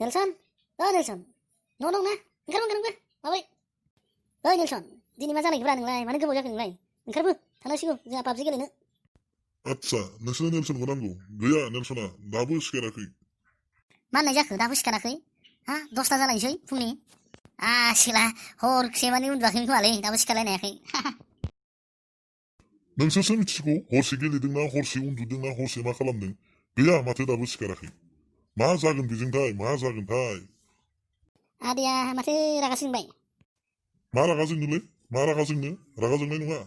Nelson, Nelson, न' दंना? ओंखारबो माबाय? Nelson, दिनै मा जालायखोब्रा नोंलाय? मानो गोबाव जाखो नोंलाय? ओंखारबो थांनांसिगौ जोंहा PUBG गेलेनो। आदसा नोंसोरनो नेलसनखौ नांगौ? गैया नेलसना दाबो सिखाराखै। मा होननाय जाखो दाबो सिखाराखै? हा 10ता जालायनोसै फुंनि। आसिला हरसे मानि उन्दुआखै खोमालै दाबो सिखारलायनो हायाखै। नोंसोरसो मिथिगौ हरसे गेलेदोंना हरसे उन्दुदोंना हरसे मा खालामदों। गैया माथो दाबो सिखाराखै। मा जागोन बेजोंथाय मा जागोनथाय? आदैया माथो रागा जोंबाय? मा रागा जोंनोलै? मा रागा जोंनो? रागा जोंनाय नङा।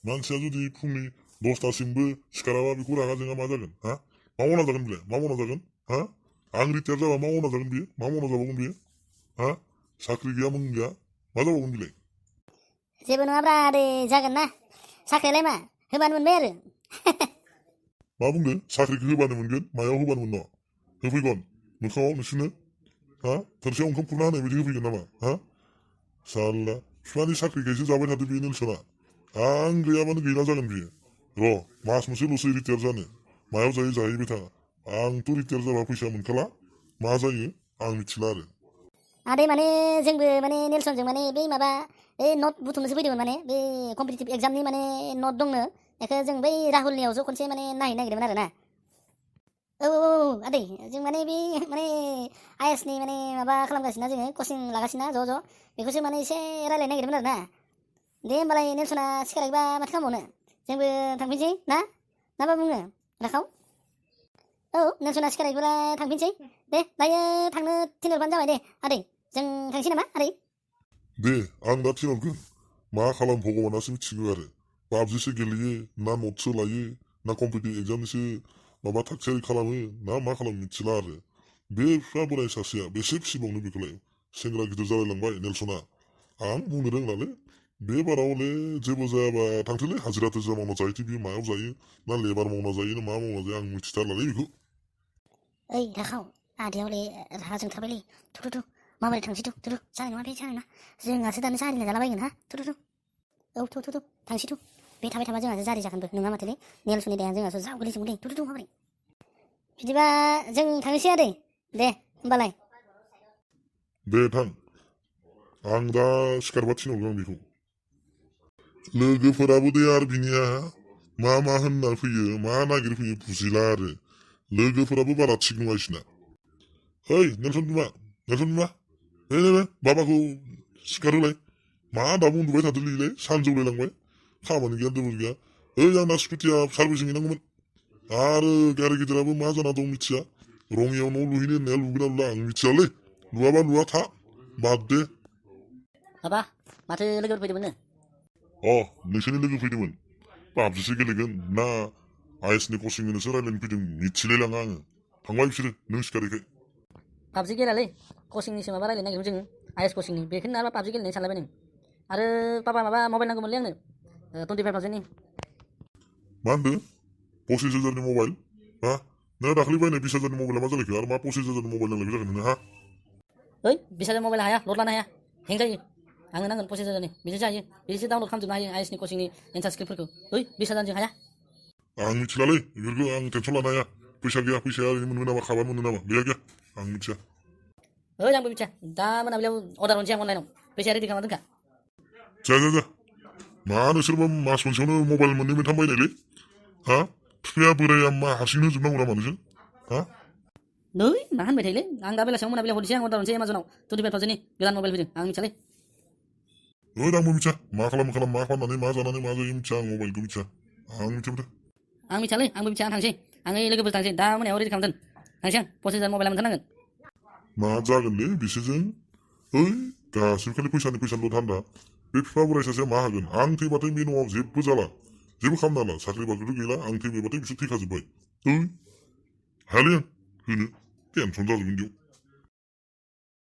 मानसिया जुदि फुंनि 10तासिमबो सिखाराबा बेखौ रागा जोङा मा जागोन? हा मा मावना जागोन बेलाय? मा मावना जागोन? हा आं रिटायार जाबा मा मावना जागोन बियो? मा मावना जाबावगोन बियो? हा साख्रि गैया मोन गैया मा जाबावगोन बिलाय? जेबो नङाब्रा आदै जागोन ना। साख्रियालाय मा होबानो मोनबाय आरो। मा बुंदों? साख्रिखौ होबानो मोनगोन? मायाव होबानो मोननो? होफैगोन मोखाङाव नोंसोरनो? हा थोरसियाव ओंखाम खुरना होनाय बायदि होफैगोन नामा? हा साल्ला बिफानि साख्रिखायसो जाबाय थादो बे नेलसना। आं गैयाबानो गैला जागोन बियो। र' मास मोनसेल'सै रिटायार जानो। मायाव जायो जाहैबाय था। आंथ' रिटायार जाबा फैसा मोनखाला। मा जायो आं मिथिला आरो। आदै माने जोंबो माने नेलसनजों माने बै माबा नट बुथुमनोसो फैदोंमोन माने बे कम्पिटिटिभ एग्जामनि माने नट दंनो बेखौ जों बै राहुलनियाव ज' खनसे माने नायहैनो नागिरदोंमोन आरो ना। औ आदै जों माने बे माने आइएसनि माने माबा खालामगासिनो जोङो कचिं लागासिनो ज' बेखौसो माने एसे रायलायनो नागिरदोंमोन आरो ना। दे होमबालाय नेलसना सिखाराखैबा माथो खालामबावनो? जोंबो थांफिनसै ना मा बुङो राखाव? औ नेलसना सिखाराखैब्ला थांफिनसै। दे दायो थांनो थिनहरबानो जाबाय दे आदै। जों थांसै नामा आदै? दे आं दा थिनहरगोन। मा खालाम भगबानासो मिथिगौ आरो। पाबजिसो गेलेयो ना नटसो लायो ना कम्पिटिटिभ एग्जामनिसो माबा थागथियारि खालामो ना मा खालामो मिथिला आरो। बे बिफा बोराय सासेया बेसे फिसिबावनो बेखौलाय। सेंग्रा गिदिर जालायलांबाय नेलसना। आं बुंनो रोंलालै। बे बारावले जेबो जायाबा थांथोंलै हाजिरा थाजिरा मावना जाहैथों बियो मायाव जायो ना लेबार मावना जायो ना मा मावना जायो आं मिथिथारलालै बेखौ। ओइ राखाव आदैया हले रागा जोंथारबायलै। थु माबोरै थांसै थु जानाय नङा बे जानाय नङा। जोंहासो दानो जारिना जालाबायगोन हा थु औ थु थांसै थु। बे थाबाय थाबा जोंहासो जारि जागोनबो नङा माथोलै। नेलसननि देहाया जोंहासो जाव गोलैजोबगोनलै थु माबोरै? बिदिबा जों थांनोसै आदै दे होमबालाय। दे थां। आं दा सिखारबा थिनहरगोन आं बेखौ। लोगोफोराबो दे आरो बिनिया मा होनना फैयो मा नागिरफैयो बुजिला आरो। लोगोफोराबो बारा थिग नङा इसोरना। ओइ नेलसन बिमा नै बाबाखौ सिखारहोलाय। मा दाबो उन्दुबाय थादोंलै सानजौलायलांबाय। खामानि गैया दोबो गैया। ओइ आंना स्कुटिया सार्भिसिं हैनांगौमोन। आरो गारि गिदिराबो मा जाना दं मिथिया। रङियाव न' लुहैनो होननाया लुगोना लुला आं मिथियालै। लुआबा लुआ था बाद दे। माबा माथो लोगोफोर फैदोंमोननो? नोंसोरनि लोगो फैदोंमोन। पाबजिसो गेलेगोन ना आइएसनि कचिं होनोसो रायलायनो फैदों मिथिलायलाङा आङो। थांबाय बिसोरो नों सिखारैखाय। पाबजि गेलेयालै कचिंनिसो माबा रायलायनो नागिरदों जों आइएस कचिंनि। बेखौनो नामा पाबजि गेलेनाय सानलायबाय नों। आरो पापा माबा मबाइल नांगौमोनलै आंनो 25,000नि। मा होनदों? 25,000नि मबाइल? हा नों दाखालि बायनाय 20,000नि मबाइला मा जालायखो आरो मा 25,000नि मबाइल नांलायबाय जागोन नोंनो हा? ओइ 20,000 मबाइला हाया लड लानो हाया हें जायो। आंनो नांगोन 25,000नि बिदिसो हायो बिदिसो डाउनलड खालामजोबनो हायो आइएसनि कचिंनि एन्सार स्क्रिप्टफोरखौ। ओइ 20,000जों हाया। आं मिथिलालै बेफोरखौ आं टेनसन लानो हाया। फैसा गैया फैसाया ओरैनो मोनगोन नामा खाबानो मोनो नामा गैया आं मिथिया। ओइ आंबो मिथिया दा मोनाबिलियाव अर्डार हरनोसै आं अनलाइनाव फैसाया रेडि खालामना दोनखा। जा मा नोंसोरबा मास मोनसेयावनो मबाइल मोननै मोनथाम बायनायलै हा बिफाया बोराया मा हारसिंनो होजोबनांगौ नामा नोंसोर हा? नै मा होनबाय थायोलै आं दा बेलासियाव मोनाबिलियाव हरनोसै आं अर्डार हरनोसै एमाजनाव 25,000नि गोदान मबाइल फैदों आं मिथियालै। आंबो मिथिया मा खालाम मा फाननानै मा जानानै मा जायो मिथिया आं मबाइलखौ मिथिया आं मिथिया। आं मिथियालै आंबो मिथिया आं थांसै आं लोगोफोर थांसै दा मोनायाव रेडि खालामदों थांसै आं 25,000 मबाइला मोनथारनांगोन। मा जागोनलै बिसोरजों? ओइ गासिबो खालि फैसानिल' धान्दा। बे बिफा बोराय सासेया मा हागोन? आं थैबाथाय बे न'आव जेबो जाला जेबो खालामनो हाला साख्रि बाख्रिथ' गैला आं थैबाथाय बिसोर थैखाजोब्बाय। हायालै आं होनो टेनसन जाजोबगोन बेयाव।